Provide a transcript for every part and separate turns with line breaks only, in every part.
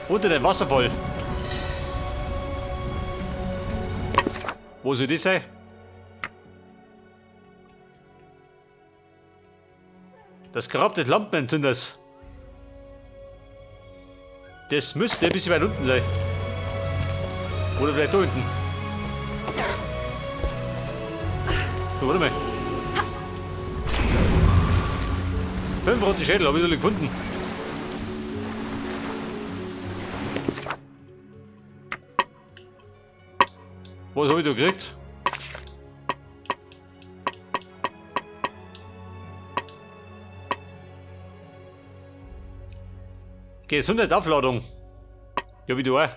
Unter dem Wasserfall. Wo soll das sein? Das Grab des Lampenentzünders. Das müsste ein bisschen weit unten sein. Oder vielleicht da unten. So, warte mal. 5 rote Schädel habe ich noch nicht gefunden. Was habe ich da gekriegt? Gesundheitsaufladung. Ja, wie du auch.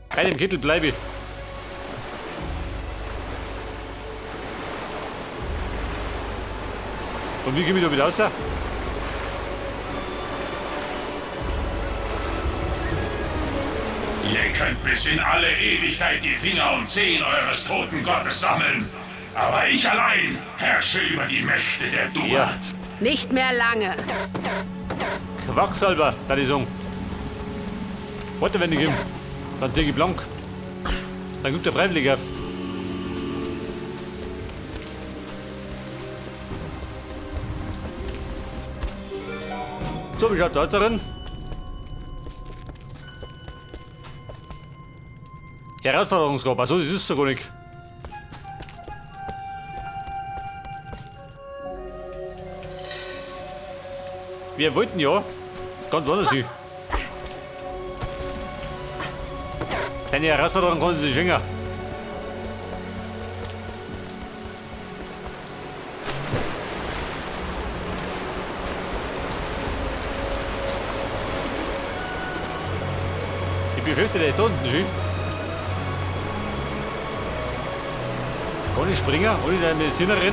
Bei dem Kittel bleibe ich. Und wie komme ich da wieder raus?
Ihr könnt bis in alle Ewigkeit die Finger und Zehen eures toten Gottes sammeln. Aber ich allein herrsche über die Mächte der Duat.
Ja.
Nicht mehr lange.
Quacksalber, würde ich sagen. Warte, wenn ich ihm. Dann zieh ich blank. Dann gibt der freiwillig auf. So, wie schaut da drin? Herausforderungsgrab, achso, das ist so gar nicht. Wir wollten ja ganz woanders hin. Deine Herausforderung konnten sie schenken. Ich befürchte, der ist da unten schön. Ohne Springer, ohne deine Medizinerin.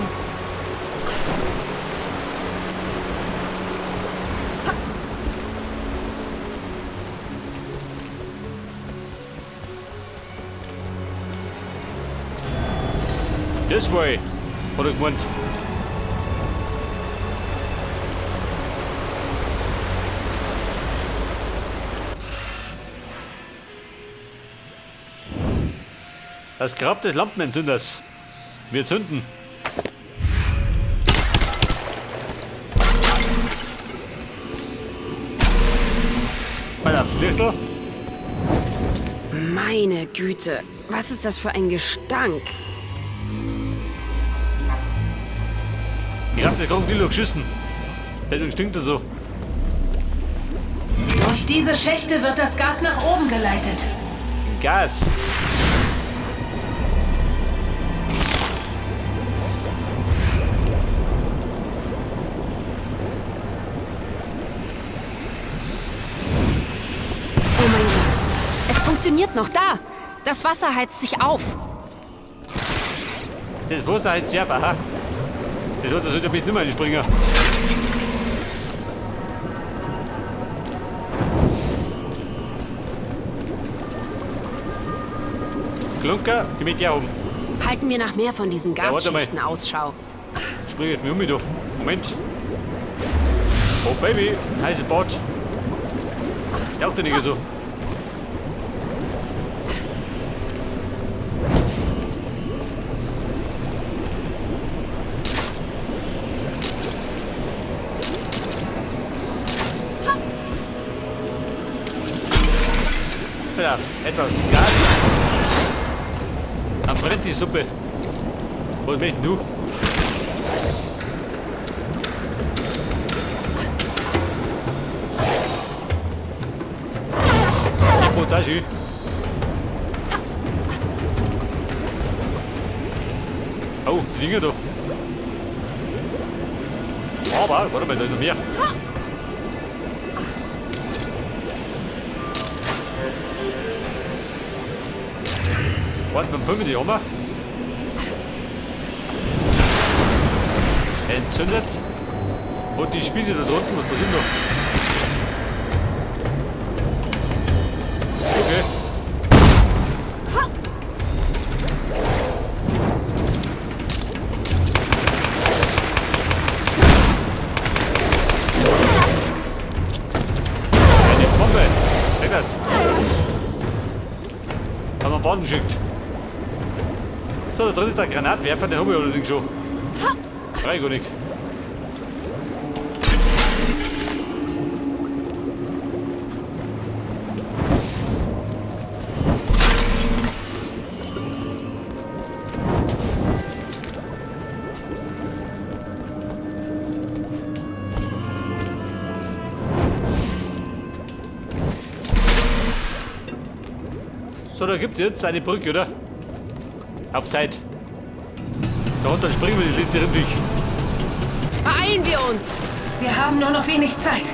This way, hat er gemeint. Das Grab des Lampenentzünders. Wir zünden. Alter, Lichtel.
Meine Güte, was ist das für ein Gestank?
Ich hab das Krokodil geschissen. Deswegen stinkt er so.
Durch diese Schächte wird das Gas nach oben geleitet.
Gas.
Oh mein Gott. Es funktioniert noch da. Das Wasser heizt sich auf.
Das Wasser heizt sich auf, aha. Das hat das sollte ein bisschen nicht mehr einspringen. Klunker, geh mit dir um.
Halten wir nach mehr von diesen
Ja, warte mal.
Gasschichten Ausschau.
Spring jetzt mir um, du. Moment. Oh Baby, heißes Bad. Jaucht der nicht so. Ja, etwas Gas. Dann brennt die Suppe. Was möchtest du? Reportage. Oh, die Dinger da. Aber, warte mal, da ist noch mehr. Warte, von 5 die haben wir. Entzündet. Und die Spieße da drunten, was passiert noch? Okay. unten schickt. So, da drin ist der Granatwerfer, den habe ich allerdings schon. Brauch ich gar nicht. So, da gibt's jetzt eine Brücke, oder? Auf Zeit. Da unten springen wir die Liste richtig.
Beeilen wir uns!
Wir haben nur noch wenig Zeit.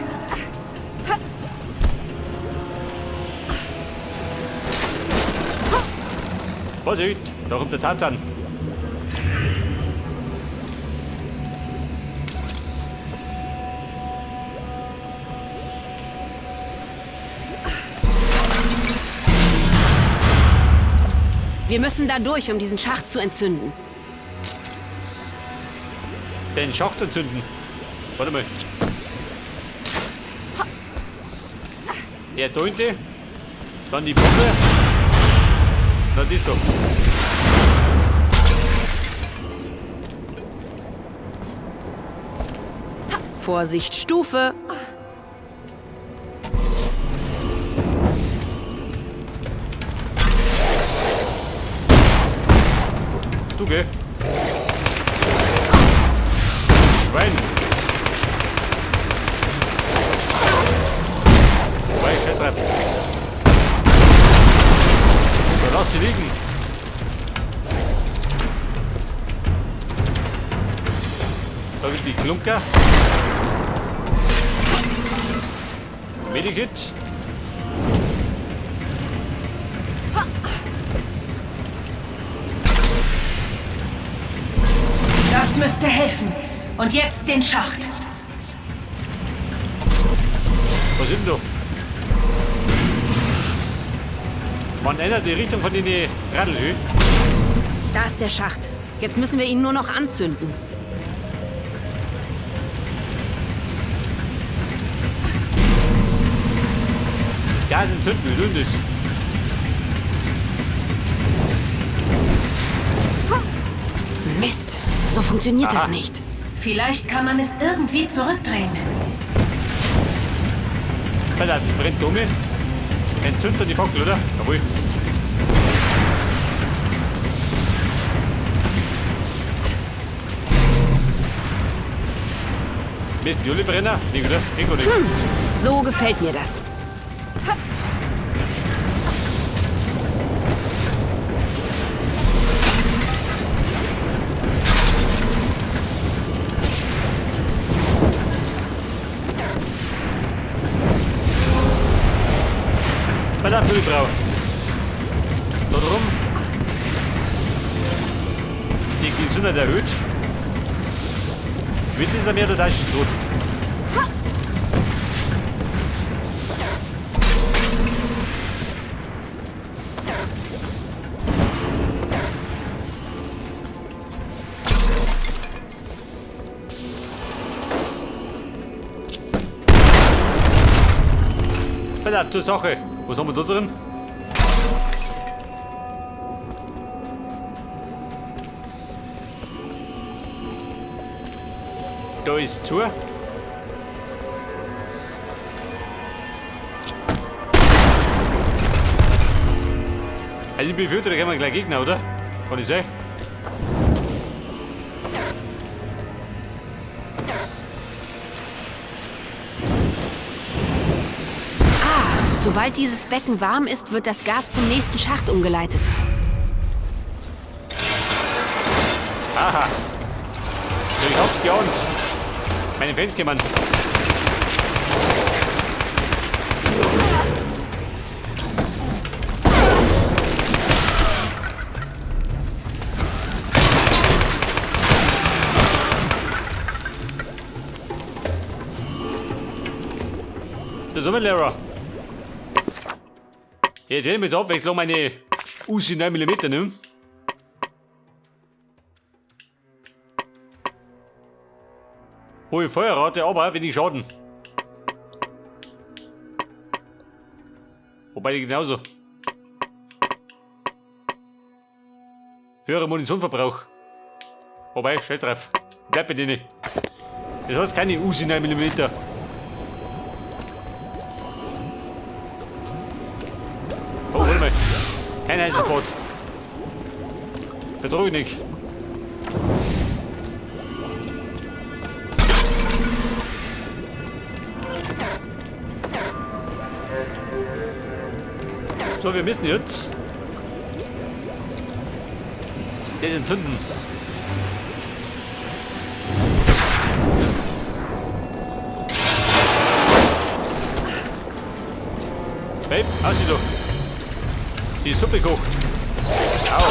Vorsicht, da kommt der Tarzan.
Wir müssen da durch, um diesen Schacht zu entzünden.
Den Schacht entzünden. Warte mal. Der da hinten. Dann die Bombe. Dann das da.
Vorsicht, Stufe.
Du geh. Schwein. Wobei ich schon treffe. So, lass sie liegen. Da gibt die Klunker. Medikit.
Das müsste helfen. Und jetzt den Schacht.
Was ist denn da? Man ändert die Richtung von den Radl, schön.
Da ist der Schacht. Jetzt müssen wir ihn nur noch anzünden.
Gas entzünden, wie tun das?
Mist, so funktioniert das
Aha.
nicht.
Vielleicht kann man es irgendwie zurückdrehen.
Pass auf, das brennt um. Entzündet dann die Fackel, oder? Jawohl. Müssen die alle brennen? Nee, oder? Geht gar nicht.
So gefällt mir das.
Pass auf, du Frau. Da drum. Die Gesundheit erhöht. Wird dieser mehr oder das ist tot? Pass auf, zur Sache. Was haben wir da drin? Da ist zu. Also ich befürchte, da kommen wir gleich Gegner, oder? Kann ich sein?
Ah, sobald dieses Becken warm ist, wird das Gas zum nächsten Schacht umgeleitet.
Aha. Ich hab's geahnt. Meine Fans kommen. Das ist Lehrer. Ja, den mit Abwechslung meine Uzi 9 mm nehmen. Hohe Feuerrate, aber wenig Schaden. Wobei die genauso. Höherer Munitionverbrauch. Wobei, scheiß drauf. Bleib bei denen. Das hat keine Uzi 9 mm. Oh, warte mal. Kein heißes Bot. Bedrohung nicht. So, wir müssen jetzt das entzünden. Babe, hast du doch. Die Suppe kocht. Au.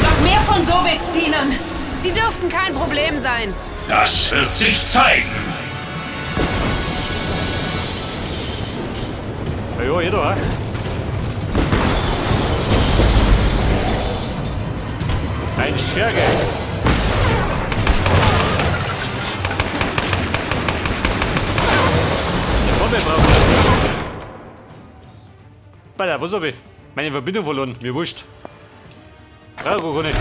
Noch mehr von Sobeks Dienern.
Die dürften kein Problem sein.
Das wird sich zeigen.
Ja, jeder, hä? Ein Scherge. Die Bombe braucht er. Alter, was hab ich? Meine Verbindung verloren, mir wurscht. Brauch ich nicht.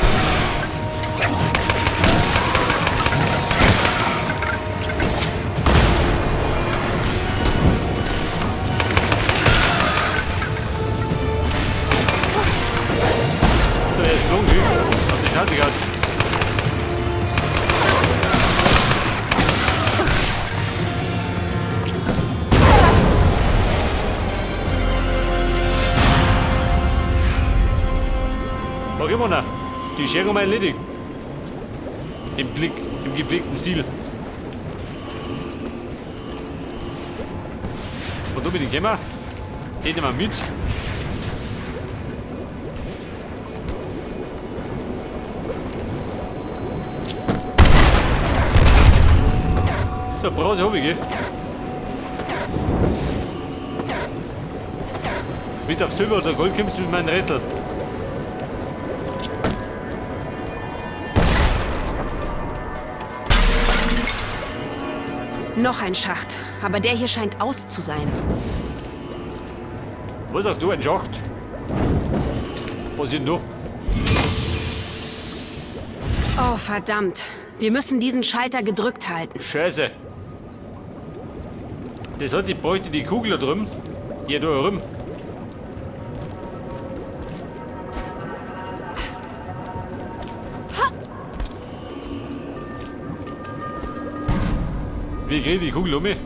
So, er ist geflogen, gell? Auf die Schnauze gehauen. Okay, Mona. Die Schere haben wir erledigt. Im Blick, im gepflegten Stil. Und da bin ich gekommen. Den nehmen wir mit. So, Brause hab ich, gell? Mit auf Silber oder Gold kommst du mit meinem Rätsel.
Noch ein Schacht, aber der hier scheint aus zu sein.
Was sagst du, ein Schacht? Was ist denn du?
Oh, verdammt. Wir müssen diesen Schalter gedrückt halten.
Scheiße. Das hat die bräuchte die Kugel da drüben. Hier da rum. Wie kriege ich die Kugel um mich?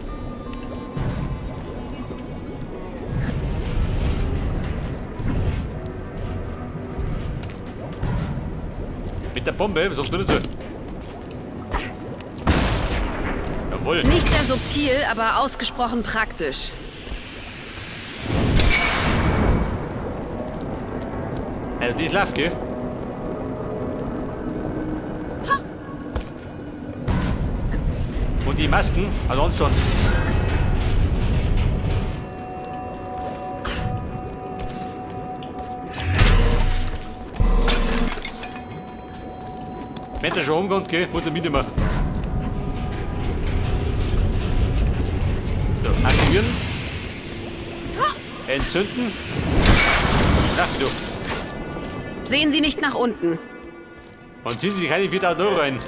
Mit der Bombe? Was sagst du dazu? Jawohl.
Nicht sehr subtil, aber ausgesprochen praktisch.
Also, das läuft, gell? Und die Masken, also Anstand. Wenn der schon umgeht, gell, muss er mitnehmen. So, aktivieren. Entzünden. Nach du.
Sehen Sie nicht nach unten.
Und ziehen Sie sich keine 4.000 Euro rein.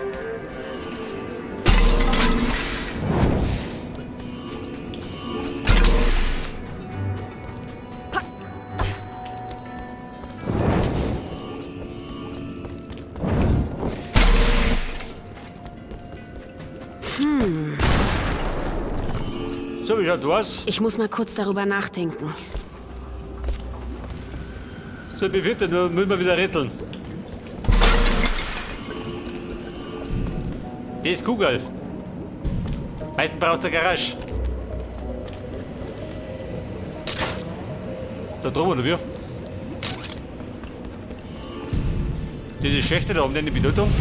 So, wie schaut aus?
Ich muss mal kurz darüber nachdenken.
So, ich befürchte, da müssen wir wieder rätseln. Das ist Kugel. Meistens braucht der Garage. Da drüben, oder wie? Diese Schächte da haben die eine Bedeutung.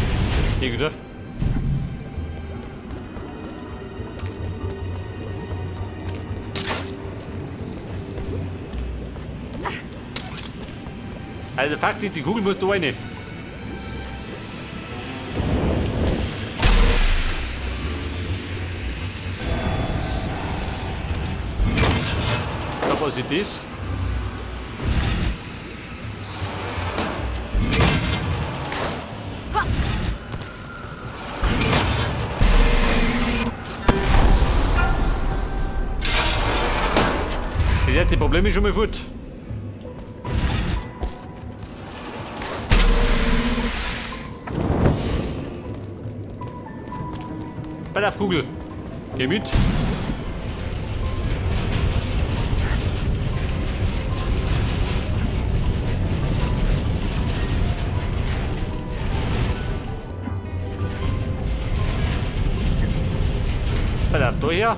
Hier, oder? Also Fakt ist, die Kugel muss da rein. Da passiert das. Das erste Problem ist schon mal fort. Bei der Kugel. Geh mit. Pass auf, da her.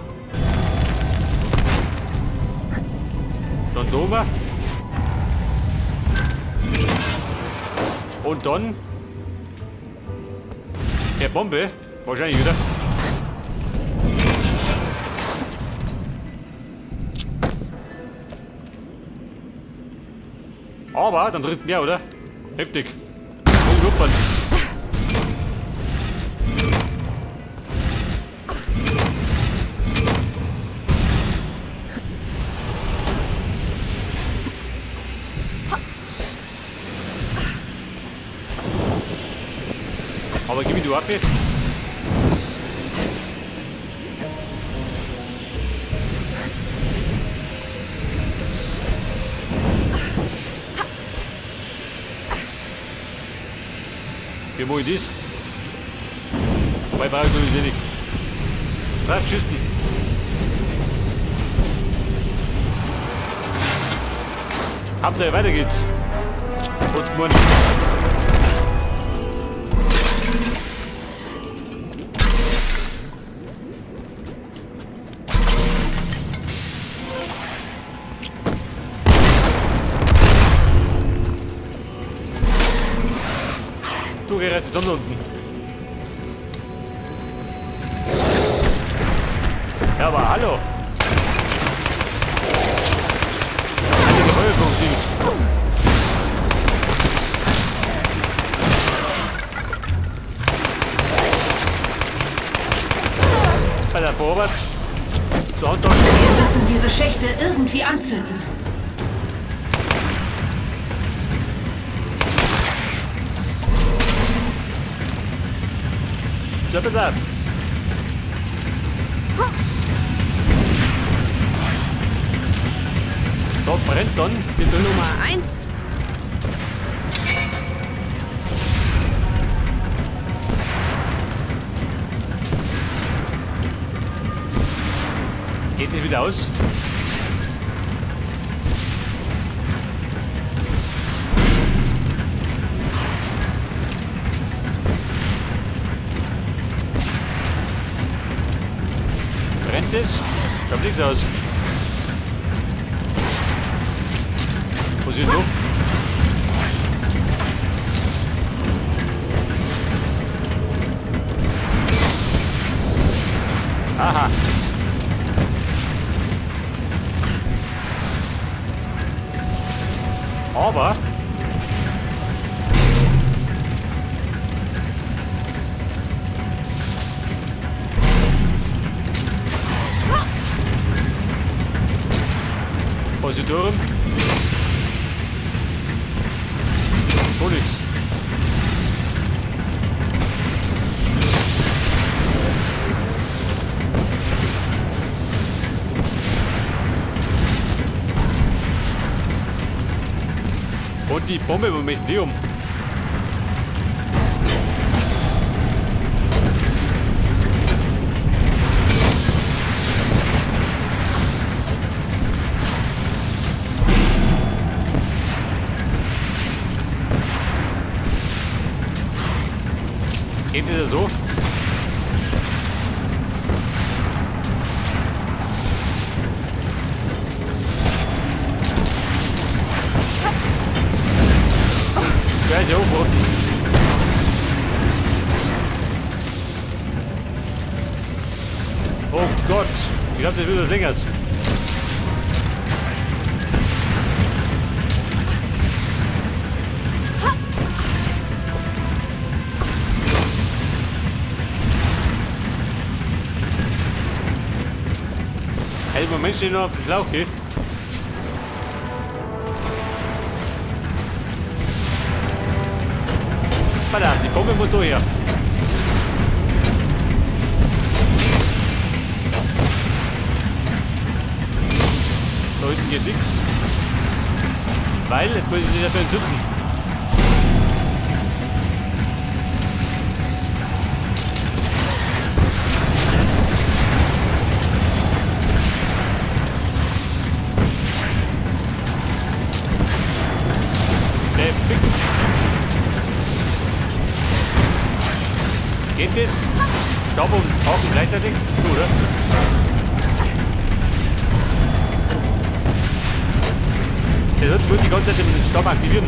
Dann da oben. Und dann der Bombe. Wahrscheinlich wieder. Aber dann tritt mehr, oder? Heftig. Oh, Luppern. Aber gib mir die Waffe. Wie mache ich das? Wobei brauche ich noch nicht. Drauf geschissen. Hauptsache weiter geht's. Hat's gemeint. Du gerät die Sonne unten. Ja, aber hallo. Bei der Vorwärts. Zur Handtasche.
Wir müssen diese Schächte irgendwie anzünden.
So, pass auf. Da brennt dann die drin.
Nummer 1.
Geht nicht wieder aus? Brennt es? Schaut nichts aus. Was ist noch? Aha. Aber Positurm. So nix. Und die Bombe, wo möchten die um? Geht das so? Gleich hoch. Oh Gott, ich glaube, das wird was Längeres. Moment stehe ich noch auf dem Schlauch, gell? Verdammt, die Bombe muss da her. Da hinten geht nichts. Weil, jetzt muss ich sich dafür entzünden. Der fix. Geht das? Stab und Haken gleichzeitig? So, oder? Der wird muss die ganze Zeit den Stab aktivieren.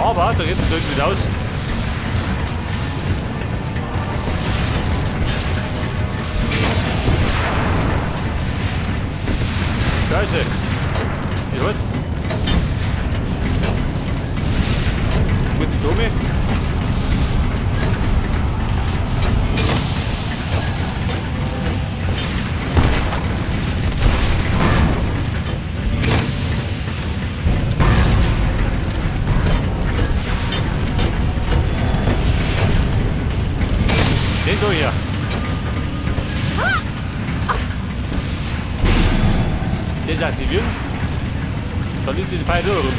Aber da geht es natürlich nicht aus. Scheiße. Ich wollte. Muss ich da mit? Den da hier. Das aktivieren. Dann ist die Pfeile rum.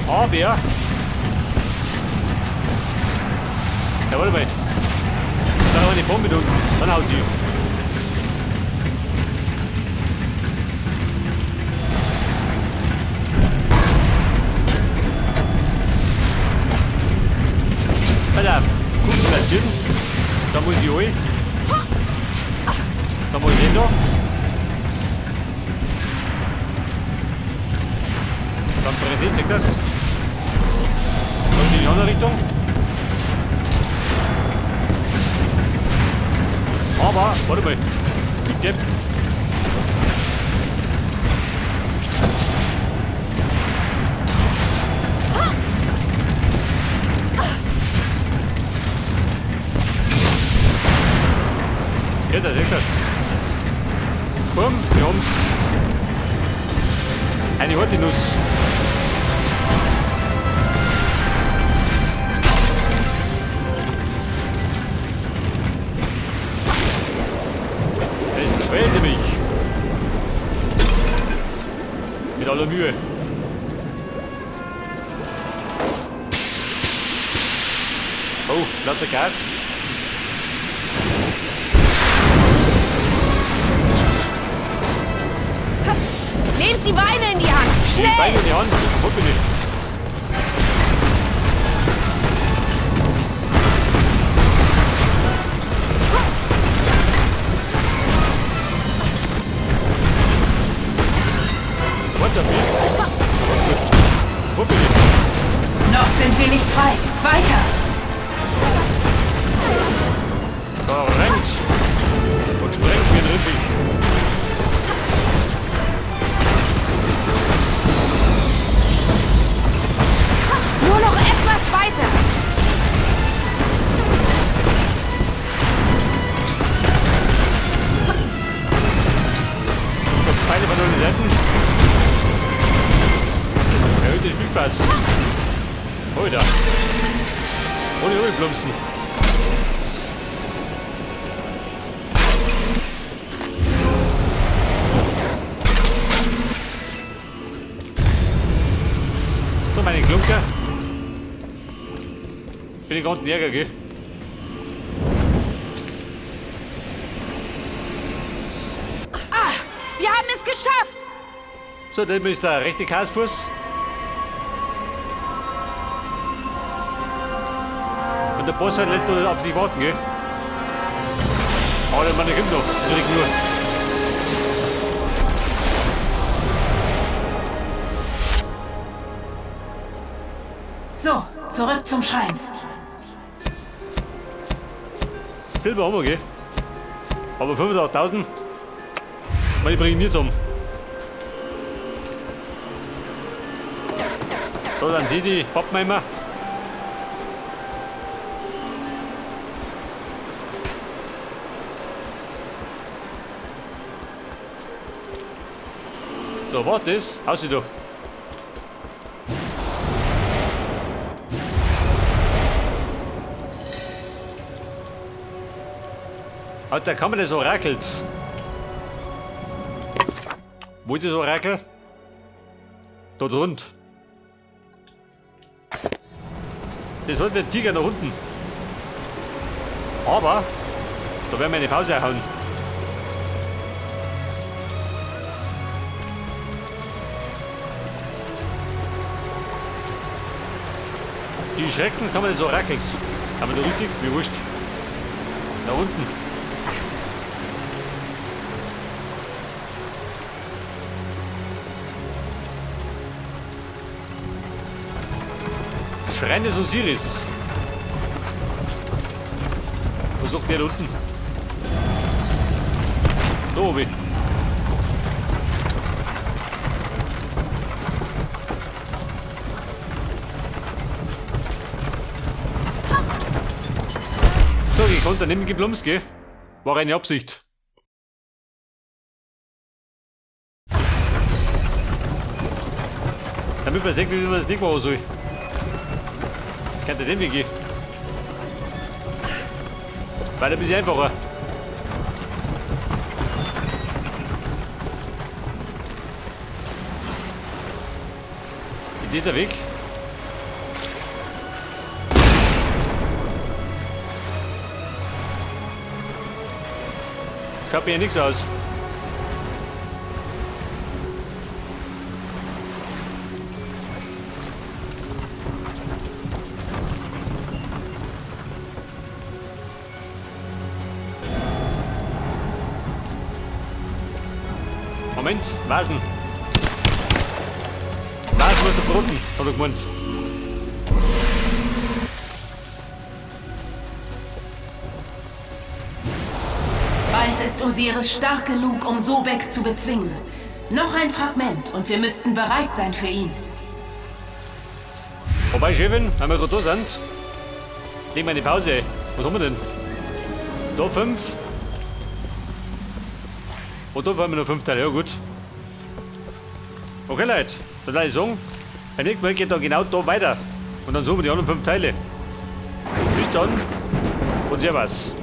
Aber ja, warte mal. Da haben wir die Bombe da unten. Dann haut sie. Pass auf. Kuchen platzieren. Da muss ich holen. Da muss ich den da. Dann brennt jetzt, das. Und in die andere Richtung. Aber, warte mal. Ich geb. Ja, da seht das. Bumm, wir haben's. Eine harte Nuss. Es quälte mich. Mit aller Mühe. Oh, lauter Gas.
Nehmt die Beine in die Hand! Schnell!
Die Beine in die Hand! Wo bin ich? What the fuck? Wo bin ich?
Noch sind wir nicht frei. Weiter!
Da rennt! Und sprengt mir den Rippich.
Nur noch etwas weiter!
Ich hab Pfeile von allen Seiten. Erhöht den Spielspaß. Heute. Ohne Ruheplumpsen. So, meine Klunker. Bin ich ganz Ärger, gell?
Wir haben es geschafft!
So, dann ist der rechte Kasfuß. Und der Boss hat lässt nur auf sich warten, gell? Aber der Mann, der kommt noch. Direkt nur.
So, zurück zum Schrein.
Silber haben wir, gell? Aber 85.000? Ich bringe nie zum. Da sind sie, die Pappenheimer. So, was das? Aussieh doch. Aus der Kammer des Orakels. Wo ist das Orakel? Dort rund. Das hat der Tiger nach unten. Aber da werden wir eine Pause hauen. Die Schrecken kann man des Orakels. Haben wir da richtig? Wie wurscht. Da unten. Schrein des Osiris. Wo sagt der da unten? Da oben. So, ich konnte nicht mehr geplumst, gell? War eine Absicht. Damit man sieht, wie man das nicht machen soll. Kann der den Weg gehen? Weil ein bisschen einfacher. Ist der Weg? Schaut mir ja nichts aus. Moment, Vasen. Vasen muss der Broten, hat er gemeint.
Bald ist Osiris stark genug, um Sobek zu bezwingen. Noch ein Fragment und wir müssten bereit sein für ihn.
Wobei, Chefin, wenn wir gerade da sind, legen wir eine Pause. Was haben wir denn? Da 5. Und da wollen wir noch 5 Teile. Ja, gut. Okay, Leute, dann würde ich sagen, beim nächsten Mal geht dann genau da weiter. Und dann suchen wir die anderen 5 Teile. Bis dann und Servus.